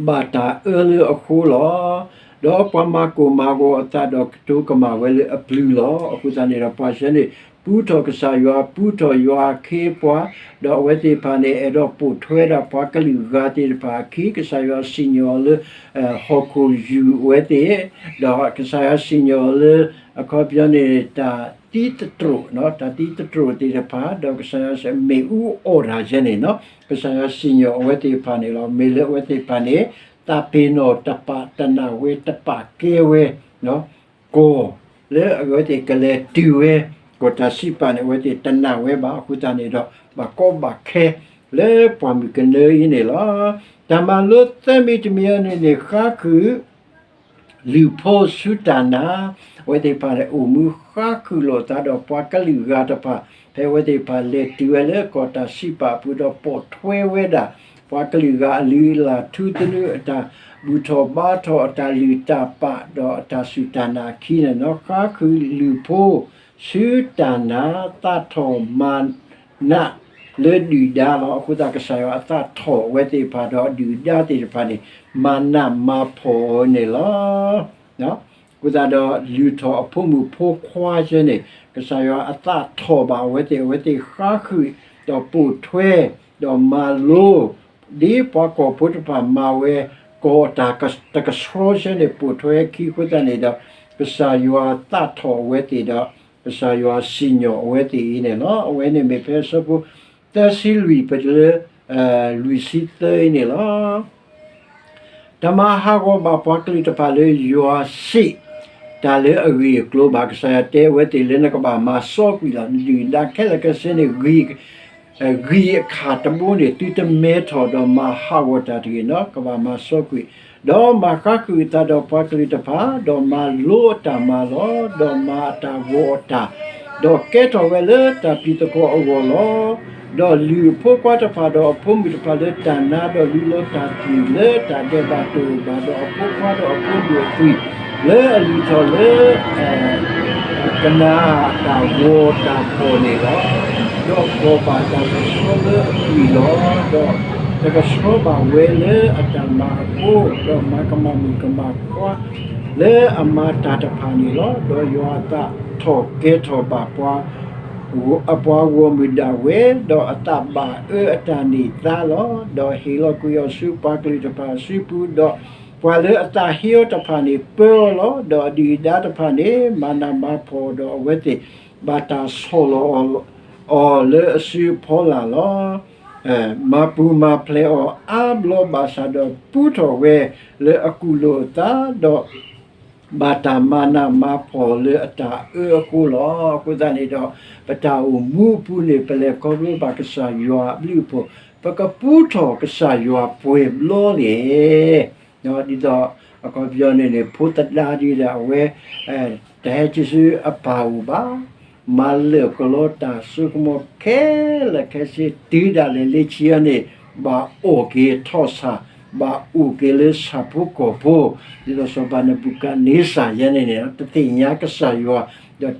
ဘၣ်တၢ်အၢလၢအဃိလီၤ. ဒီးပှၤမၤကိၢ်မၤဂီၤအသးဒီးကတိၤကမၣ်ဝဲလၢအပျုၤလီၤ. အဃိသတးန့ၣ်ဒီး ပှၤဆၢန့ၣ် ပူထီၣ်ကစၢ်ယွၤ ပူထီၣ်ယွၤအခ့အပှၤ, ဒီးအဝဲသ့ၣ်တဖၣ်န့ၣ် အဲၣ်ဒိးပိာ်ထွဲဒၣ်ပှၤကလုာ်ဂၤသ့ၣ်တဖၣ်အခံ ကစၢ်ယွၤစံၣ်ညီၣ်အီၤလၢ ဟီၣ်ခိၣ်ယူၢ်အဝဲသ့ၣ်, ဒီးကစၢ်ယွၤစံၣ်ညီၣ်အီၤလၢ အခီပညီန့ၣ် တၢ်သံသတြိာ်, တၢ်သံသတြိာ်သ့ၣ်တဖၣ် ဒီးကစၢ်ယွၤမ့ၣ်အူအီၣ်တၢ်ယဲန့ၣ်, ကစၢ်ယွၤစံၣ်ညီၣ်အဝဲသ့ၣ်တဖၣ်န့ၣ်လီၤ. မ့ၢ်လၢအဝဲသ့ၣ်တဖၣ်န့ၣ် သးပ့ၤနီၣ်တပာ်တနာ်ဝဲ တပာ်ကဲဝဲ ကီၢ်လၢအဝဲသ့ၣ်ကလဲၤတုၤဝဲ ကီၢ်တၢ်စံးပာ်န့ၣ် အဝဲသ့ၣ်တနာ်ဝဲဘၣ်. အဃိသတးန့ၣ်ဒီး ဘၣ်ကီဘၣ်ခဲလၢပှၢ်မုၢ်ကနၢအံၤန့ၣ်လီၤ. တၢ်မၤလိသၢမံၤတမံၤအံၤန့ၣ်န့ၣ် ဃါဃုာ် လုၢ်ဖိဆူတၢ်နာ်, အဝဲသ့ၣ်တဖၣ်န့ၣ် အိၣ်မူဃါဃုာ်လိာ်သးဒီးပှၤကလုာ်ဂၤတဖၣ် ဖဲအဝဲသ့ၣ်တဖၣ်လဲၤတုၤဝဲလၢကီၢ်တၢ်စံးပာ်အပူၤဒီးပိာ်ထွဲဝဲဒၣ် ပှၤကလုာ်ဂၤအလုၢ်အလၢ် ထူသနူအတၢ်ဘူၣ်ထီၣ်ဘါထီၣ် အတၢ်လုၢ်တၢ်ပာ် ဒီးအတၢ်စူၢ်တၢ်နာ်အခံန့ၣ်လီၤ. ဃါဃုာ်လုၢ်ဖိ ဆူတၢ်နာ် သးထီၣ်မၤနးလၢဒုၣ်ဒါလီၤ. အဃိသတး ကစၢ်ယွၤအသးထီၣ်အဝဲသ့ၣ်တဖၣ် ဒီးအဒုၣ်အဒါသ့ၣ်တဖၣ်န့ၣ် မၤနးမၤဖှီၣ်အီၤန့ၣ်လီၤ. အဃိသတးဒီး လုၢ်ထီၣ်အဖိမုၣ်ဖိခွါဆၢန့ၣ် ကစၢ်ယွၤအသးထီၣ်ဘၣ်အဝဲသ့ၣ်, အဝဲသ့ၣ်ဃါဃုာ် ဒီးပိာ်ထွဲ ဒီးမၤလိ ဒ်ပှၤကီၢ်ဖိတဖၣ်မၤဝဲ ကီၢ်တၢ်တကဆှီဆၢန့ၣ် ပိာ်ထွဲခံအဃိသတးန့ၣ်ဒီး ကစၢ်ယွၤသးထီၣ်အဝဲသ့ၣ်ဒီး ကစၢ်ယွၤစံၣ်ညီၣ်အဝဲသ့ၣ်အံၤန့ၣ်လီၤ. အဝဲန့ၣ်မ့ၢ်ဖဲအဆၢဖိ သၢဆံလွံၢ် ပတုၤလၢ လွံၢ်ဆံသၢအံၤန့ၣ်လီၤ. တမၤဟးဂီၤဘၣ်ပှၤကလုာ်တဖၣ်လၢယွၤစံးတၢ်လၢအဂ့ၢ်အကျိၤဘၣ်. ကစၢ်ယွၤတဲအဝဲသ့ၣ်လၢ နကဘၣ်မၤစီကွံာ်လီၤ. နဒုၣ်နဒါခဲလၢာ်ခဲဆ့န့ၣ် ဂံၢ်အခါတဘိန့ၣ် သုတမဲထီၣ်ဒီးမၤဟးဂီၤတၢ်တဂ့ၤနီၤ, ကဘၣ်မၤစီကွံာ်, ဒီးမၤဃါဃုာ်အသးဒီးပှၤကလုာ်တဖၣ်, ဒီးမၤလိအတၢ်မၤလီၤ, ဒီးမၤအတၢ်ဂီၤအတၢ်, ဒီးကဲထီၣ်ဝဲလၢတၢ်ဖံးသကိးအဂီၢ်လီၤ. ဒီးလုၢ်အဖိခွါတဖၣ်ဒီးအဖိမုၣ်တဖၣ်လၢတၢ်နါ, ဒီးလူလီၤတၢ်သွံၣ်လၢတၢ်ဒဲးဘးတအိၣ်ဘၣ်, ဒီးအဖိခွါဒီးအဖိမုၣ်အသွံၣ် လၢအလုၢ်ထီၣ်လၢ ကနၤအတၢ်ဂီၤတၢ်ဖီၣ်န့ၣ်လီၤ. ဒီးကီၢ်ဘၣ်တၢ်ကဆှီလၢအသွံၣ်လီၤ. ဒီးတကဆှီဘၣ်ဝဲလၢအတၢ်မၤအဃိ, ဒီးမၤကမၣ်မုၣ်ကမၣ်ခွါ လၢအမၤတၢ်တဖၣ်န့ၣ်လီၤ. ဒီးယွၤအသးထီၣ်ကဲထီၣ်ဘၣ်ပှၤ အပှၤဂီၢ်မုၢ်ဒၣ်ဝဲ, ဒီးအသးဘၣ်အၢအတၢ်န့ၢ်သါလီၤ. ဒီးဟ့ၣ်လီၤကွံာ်အီၤဆူပှၤကလုာ်တဖၣ်အစုပူၤ, ဒီးပှၤလၢအသးဟ့အီၤတဖၣ်န့ၣ် ပၢအီၤလီၤ. ဒီးအဒုၣ်အဒါတဖၣ်န့ၣ် မၤနးမၤဖှီၣ်အီၤ, ဒီးအဝဲသ့ၣ်ဘၣ်တၢ်ဆီၣ်လီၤအီၤလၢအစုအဖီလာ်လီၤ. မၤပူၤမၤဖျဲးအီၤအါဘျီဘၣ်ဆၣ်ဒီး ပူထီၣ်ဝဲလၢအကူၣ်လိာ်အသး, ဒီး ဘၣ်တၢ်မၤနးမၤဖှီၣ်လၢအတၢ်အၢအဃိလီၤ. အဃိသတးန့ၣ်ဒီး ပတၢ်အိၣ်မူအပူၤန့ၣ် ပလဲၤခီဖျိဘၣ်ကစၢ်ယွၤအဘျုးအဖှိၣ်, ပကပူထီၣ်ကစၢ်ယွၤပှဲၤဘျီလဲၣ်. ဒ်သိးအခီပညီန့ၣ်န့ၣ် ဖိသဒါဒ်ဒီးအဝဲ တဟဲက့ၤဆူအပၢ်အိၣ်ဘၣ်, မၤလၢာ်ကလီတၢ်စိကမီၤခဲလၢာ်ခဲဆ့ တုၤဒၣ်လဲာ်လၢခံအီၤန့ၣ် ဘၣ်အီၣ်က့ၤထီၣ်ဆၣ်, ဘၣ်အိၣ်က့ၤလၢဆၣ်ဖိကီၢ်ဖိ, ဒ်သိးစီၤပၤနဘူၤခၣ်န့စၢ်ယဲန့ၣ်န့ၣ် တသ့ၣ်ညါကစၢ်ယွၤ,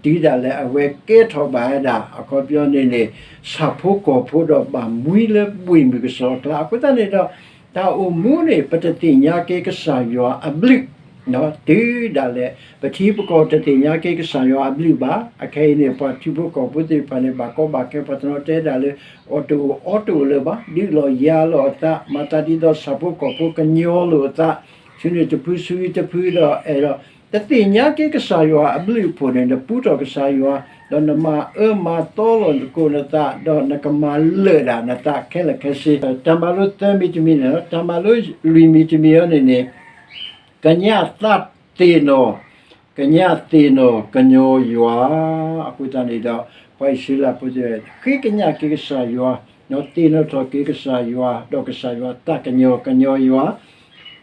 ဒီးတုၤဒၣ်လဲာ်အဝဲကဲထီၣ်ဘၣ်ဝဲဒၣ် အခီပညီန့ၣ်န့ၣ် ဆၣ်ဖိကီၢ်ဖိဒီးဘၣ်မှံလၢဘှ့ၣ်မုၢ်ကစီၤအကျါ. အဃိသတးန့ၣ်ဒီး တၢ်အိၣ်မူန့ၣ် ပတသ့ၣ်ညါက့ၤကစၢ်ယွၤအဘျုး တုၤဒၣ်လဲာ် ပထံပကီၢ်တသ့ၣ်ညါက့ၤကစၢ်ယွၤအဘျုးဘၣ်. အခဲအံၤန့ၣ် ပှၤထံဖိကီၢ်ဖိသ့ၣ်တဖၣ်န့ၣ် ဘၣ်ကီဘၣ်ခဲ ပှၤတနီၤတဲဒၣ်လၢ အီၣ်တအိၣ်အီတအိၣ်လၢၤဘၣ်, ဒုးလိာ်ယၤလိာ်အသး, မၤသးဒ်သိးဆၣ်ဖိကီၢ်ဖိကညီလိာ်အသး, ဆူန့ၣ်တဖုဆူတဖုဒီး အဲၣ်ဒိး တသ့ၣ်ညါက့ၤကစၢ်ယွၤအဘျုးအဖှိၣ်န့ၣ် နပူထီၣ်ကစၢ်ယွၤ, ဒီးနမၤအၢမၤသီလီၤနသကိးနသး, ဒီးနကမၤလၢာ်ဒၣ်နသးခဲလၢာ်ခဲဆ့. တၢ်မၤလိသၢမံၤတမံၤန့ၣ်လီၤ. တၢ်မၤလိလွံၢ်မံၤတမံၤအံၤန့ၣ်န့ၣ် ကညးသးသ့ၣ်နီၣ်, ကညးသ့ၣ်နီၣ်ကညီယွၤ. အဃိသတးန့ၣ်ဒီး ပှၤအံၣ်စရ့လးဖိသ့ၣ် ဃ့ကညးက့ၤကစၢ်ယွၤ, သ့ၣ်နီၣ်ထီၣ်က့ၤကစၢ်ယွၤ, ဒီးကစၢ်ယွၤသးကညီၤကညီယွၤ,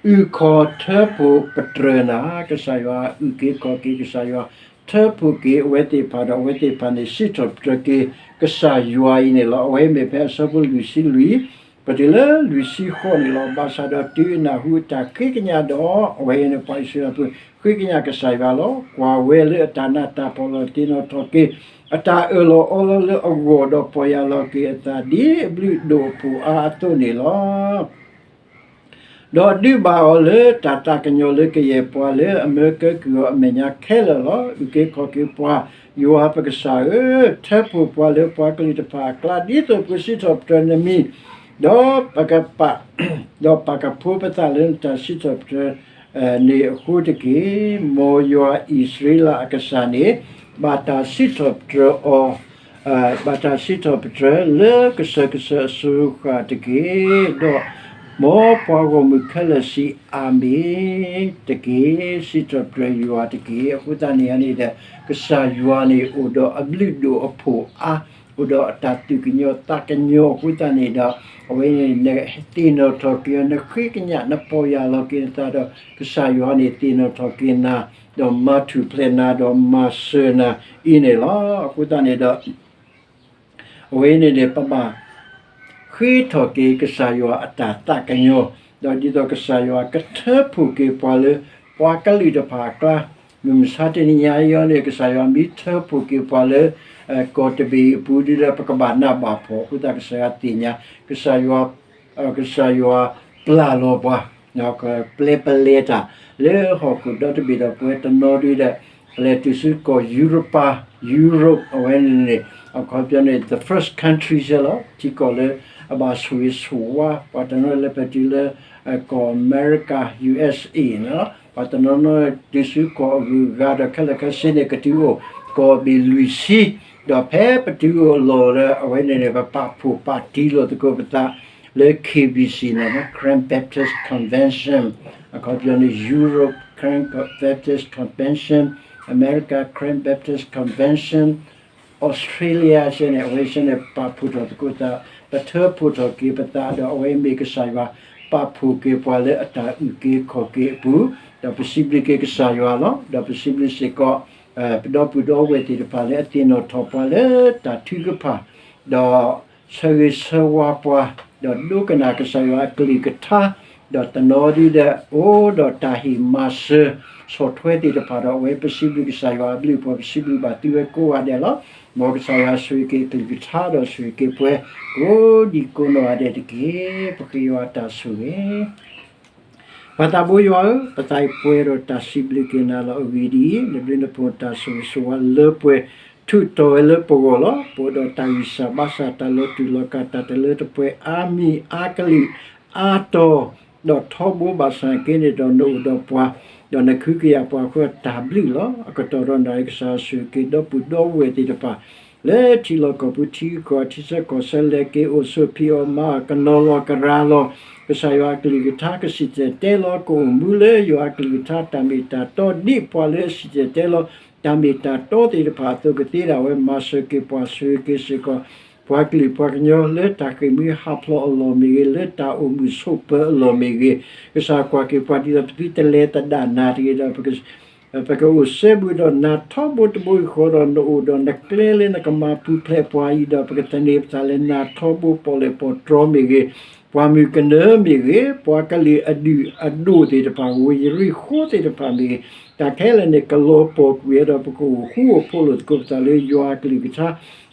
အုၣ်ခီၣ်ထၢဖှိၣ်ပတြၢၤနၤ, ကစၢ်ယွၤအုၣ်က့ၤခီၣ်က့ၤ ကစၢ်ယွၤထၢဖှိၣ်က့ၤအဝဲသ့ၣ်တဖၣ်ဒီး အဝဲသ့ၣ်တဖၣ်န့ၣ် စံးထီၣ်ပတြၢၤက့ၤကစၢ်ယွၤအံၤန့ၣ်လီၤ. အဝဲမ့ၢ်ဖဲအဆၢဖိလွံၢ်ဆံလွံၢ် ပတုၤလၢလွံၢ်ဆံဃိးန့ၣ်လီၤ. ဘၣ်ဆၣ်ဒီးတုၤအနၢ်ဟူအတၢ်ဃ့ကညးဒီး အဝဲအံၤန့ၣ် ပှၤအံၣ်စရ့လးဖိ ဃ့ကညးကစၢ်ယွၤလီၤ. ကွၢ်ဝဲလၢအတၢ်နးတၢ်ဖှီၣ်လီၤ. သ့ၣ်နီၣ်ထီၣ်က့ၤ အတၢ်အၢၣ်လီၤအီလီၤလၢအဂီၢ်ဒီး ပီၢ်ယၢ်လီၤက့ၤအသးဒ်အဘျုးဒိၣ်အဖှိၣ်အါအသိးန့ၣ်လီၤ. ဒီးဒုးဘၣ်အီၤလၢတၢ်သးကညီၤလၢကယဲၢ်ပှၤလၢအမၢကဲကုၢ်အီၤအမဲာ်ညါခဲလၢာ်လီၤ. အုၣ်က့ၤခီၣ်က့ၤပှၤ, ယွၤပကစၢ်ဧၢ, ထၢဖှိၣ်ပှၤလၢပှၤကလုာ်တဖၣ်အကျါ ဒ်သိးပကစံးထီၣ်ပတြၢၤနမံၤ, ဒီးပကပာ်, ဒီးပာ်ကဖိပသးလၢနတၢ်စံးထီၣ်ပတြၢၤ န့ၣ်အဃိတက့ၢ်. မ်ယွၤအံၣ်စရ့လးအကစၢ်န့ၣ် ဘၣ်တၢ်စံးထီၣ်ပတြၢၤအီၤ ဘၣ်တၢ်စံးထီၣ်ပတြၢၤလၢကစၢၢ်ကစၢၢ်အစုဃၣ်တက့ၢ်. ဒီးမ်ပှၤဂီၢ်မုၢ်ခဲလၢာ်စံးအၤမ့ၣ်တက့ၢ်. စံးထီၣ်ပတြၢၤယွၤတက့ၢ်. အဃိသတးန့ၣ်န့ၣ်ဒီး ကစၢ်ယွၤန့ၣ် အိၣ်ဒီးအဘျုးဒိၣ်အဖှိၣ်အါ, အိၣ်ဒီးအတၢ်သူၣ်ကညီၤသးကညီၤအဃိသတးန့ၣ်ဒီး အဝဲန့ၣ်နသ့ၣ်နီၣ်ထီၣ်က့ၤအီၤ, နဃ့ကညး နပီၢ်ယၢ်လီၤက့ၤနသးဒီး ကစၢ်ယွၤန့ၣ် သ့ၣ်နီၣ်ထီၣ်က့ၤနၤ, ဒီးမၤထူၣ်ဖျဲးနၤ, ဒီးမၤစၢၤနၤအံၤန့ၣ်လီၤ. အဃိသတးန့ၣ်ဒီး အဝဲန့ၣ်န့ၣ် ပဘၣ်ဃ က့ၤထီၣ်က့ၤကစၢ်ယွၤအတၢ်သးကညီၤ, ဒီးဒ်သိးကစၢ်ယွၤကထၢဖှိၣ်က့ၤပှၤလၢ ပှၤကလုာ်တဖၣ်အကျါ, မုၢ်မဆါတနံၤညါအံၤန့ၣ် ကစၢ်ယွၤမ့ၢ်ထၢဖှိၣ်က့ၤပှၤလၢ ကီၢ်တဘ့ၣ်အပူၤဒ်ဒီး ပကဘၣ်နးဘၣ်ဖှီၣ်အဃိသတး ကစၢ်ယွၤသ့ၣ်ညါ, ကစၢ်ယွၤ ကစၢ်ယွၤပျၢ်လီၤပှၤ, ပျဲပလဲၤတၢ်လၢဟီၣ်ခိၣ်ဒီတဘ့ၣ်ဒီး ပဝဲတနီၤဒ်ဒီး ပလဲၤတုၤဆူကီၢ်ယူရပၤ, Europe အဝဲန့ၣ်န့ၣ် အခီပညီန့ၣ် the first country လီၤ. ထံကီၢ်လၢအဘၣ်ဆိၣ်ဂ့ၤဆိၣ်ဝါ, ပှၤတနီၤလဲၤပတုၤလၢ ကီၢ်အမဲရကၤ U S A န့ၣ်လီၤ. ပှၤတနီၤနီၤတုၤဆူကီၢ်အဂုၤအဂၤဒီး ခဲလၢာ်ခဲဆ့န့ၣ် ကတုၤအိၣ်ကီၢ်ဘ့ၣ်လွံၢ်ဆံ, ဒီးဖဲပတုၤအိၣ်လီၢ်လၢအဝဲန့ၣ်န့ၣ် ပပာ်ဖှိၣ်ပာ်တံၢ်လိာ်သကိးပသးလၢ K B C န့ၣ် Karen Baptist Convention, အခီပညီန့ၣ် Europe Karen Baptist Convention, America Karen Baptist Convention, Australia စ့ၢ်န့ၣ် အဝဲစ့ၢ်န့ၣ် ပာ်ဖှိၣ်ထီၣ်သကိးသး, ပထၢဖှိၣ်ထီၣ်က့ၤပသးဒီး အဝဲမ့ၢ်ကစၢ်ယွၤပာ်ဖှိၣ်က့ၤပှၤလၢအတၢ်အုၣ်က့ၤခီၣ်က့ၤအပူၤ, ဒီးပစံးဘျုးက့ၤကစၢ်ယွၤလီၤ. ဒီးပစံးဘျုးစ့ၢ်ကီး ပဒီပုၢ်ဒီဝဲၢ်သ့ၣ်တဖၣ်လၢအသ့ၣ်နီၣ်ထီၣ်ပှၤလၢတၢ်ထုကဖၣ်, ဒီးဆၢဂ့ၤဆၢဝါပှၤ, ဒီးဒိကနၣ်ကစၢ်ယွၤအကလုၢ်ကထါ, ဒီးတနီၤဒ်ဒီးအိၣ်ဒီးတၢ်ဟ့ၣ်မၤစၢၤဆီၣ်ထွဲသ့ၣ်တဖၣ်ဒီး အဝဲပစံးဘျုးကစၢ်ယွၤအဘျုးအဖှိၣ် ပစံးဘျုးဘၣ်သုဝဲကိးဂၤဒဲးလီၤ. မ်ကစၢ်ယွၤဆိၣ်ဂ့ၤက့ၤအကလုၢ်ကထါဒီးဆိၣ်ဂ့ၤက့ၤပှၤ ကိးဒံကိးနီၢ်ဂၤဒဲးတက့ၢ်. ပဃ့ယွၤတၢ်ဆိၣ်ဂ့ၤ ပၢ်သးဘိယွၤဧၢ, ပသးအံၤပှဲၤဒီးတၢ်စံးဘျုးက့ၤနၤလီၤ. အဂ့ၢ်ဒ်အံၤ, နဘျုးနဖှိၣ်တၢ်ဆိၣ်ဂ့ၤဆိၣ်ဝါလၢပှဲၤထုးထီၣ်ဝဲလၢပဂီၢ်လီၤ. ပအိၣ်ဒီးတၢ်ဂံၢ်စၢ်ဘါစၢ် တၢ်လီၤတူာ်လီၤကာ် တၢ်တလၢတပှဲၤ အါမံၤအါကလုာ်အါတီၤ, ဒီးထီဘိဘၣ်ဆၣ်က့န့ၣ်ဒီးနအိၣ်ဒီးပှၤ, ဒီးနကဟုကယာ်ပှၤအဃိတၢ်ဘျုးလီၤ. အကတီၢ်ဒီးနၤအံၤကစၢ်ယွၤဆိၣ်ဂ့ၤက့ၤဒီပုၢ်ဒီဝဲၢ်သ့ၣ်တဖၣ် လၢထံလီၢ်ကီၢ်ပူၤ ထံဂုၤကီၢ်ဂၤ ထံဆၢကီၢ်ဆၢလဲၤက့ၤအိၣ်ဆိးဖံးအီၣ်မၤအီၣ် ကနီၤလီၤကရၤလီၤ ကစၢ်ယွၤအကလုၢ်ကထါ ကစံၣ်တဲၤတဲလီၤ ကအိၣ်မူလၢယွၤအကလုၢ်ကထါ တၢ်မ့ၢ်တၢ်တီဒ်ပှၤလၢအစံၣ်တဲၤတဲလီၤ တၢ်မ့ၢ်တၢ်တီသ့ၣ်တဖၣ်အသိး ကသ့ဒၣ်ဝဲ မၤစၢၤက့ၤပှၤ ဆိၣ်ဂ့ၤက့ၤစ့ၢ်ကီး ပှၤကလုာ်ပှၤကညီလၢတၢ်ဃ့ၢ်မှံဟးဖျိးအလီၢ်မ့ၢ်ဂ့ၤ လၢတၢ်အိၣ်မုာ်ဆိးပၢၤအလီၢ်မ့ၢ်ဂ့ၤ, ကစၢ်ကွၢ်က့ၤပှၤဒ်သိးပသုတလဲၤသဒၣ်နၤတဂ့ၤဒီး ပကအိၣ်စဲဘူးဒီးနၤထီဘိတဘိအံၤဃီဒီး နအိၣ်ဒီးနကျဲလၢနကမၤပူၤဖျဲးပှၤအံၤဒီး ပကသန့ၤပသးလၢနၤထီဘိပီၣ်လဲၣ်ပီၣ်တြီမ့ၢ်ဂ့ၤ, ပှၤမုၢ်ကနၢမ့ၢ်ဂ့ၤ, ပှၤကလုာ်အဒုၣ်အဒိၣ်သ့ၣ်တဖၣ် ဝ့ၢ်ယရံၣ်ဃိသ့ၣ်တဖၣ်မ့ၢ်ဂ့ၤ, တၢ်ခဲလၢာ်န့ၣ် ကလီၤပှီၢ်ကွံာ်ဝဲဒီး ပကအိၣ်ဃူအိၣ်ဖိးလိာ်သကိးပသးလၢယွၤအကလုၢ်ကထါ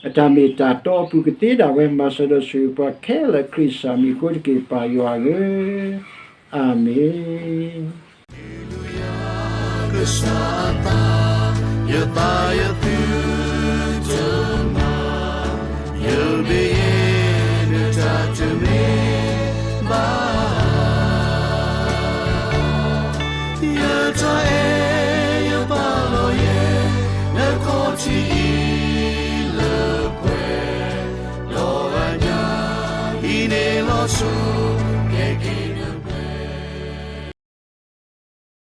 အတၢ်မ့ၢ်တၢ်တီအပူၤ ကသ့ဒၣ်ဝဲ မၤစၢၤဒီးဆိၣ်ဂ့ၤပှၤခဲလၢာ် ခရံာ်စၢ်မံၤအဃိတက့ၢ် ပၢ်ယွၤဧၢ, အၤမ့ၣ်. ကစၢ်အသး, ယသးယသုတမၤ, ယမ့ၢ်အဲၣ်နတၢ်တမ့ၢ်ဘၣ်, ယတၢ်အဲၣ်ယပာ်လီၤယဲၢ်, နခီၣ်ထံးအံၤလၢပှဲၤ, လီၤဂာ်ညါအံၤန့ၣ်လီၤဆီ, ကဲက့ၤ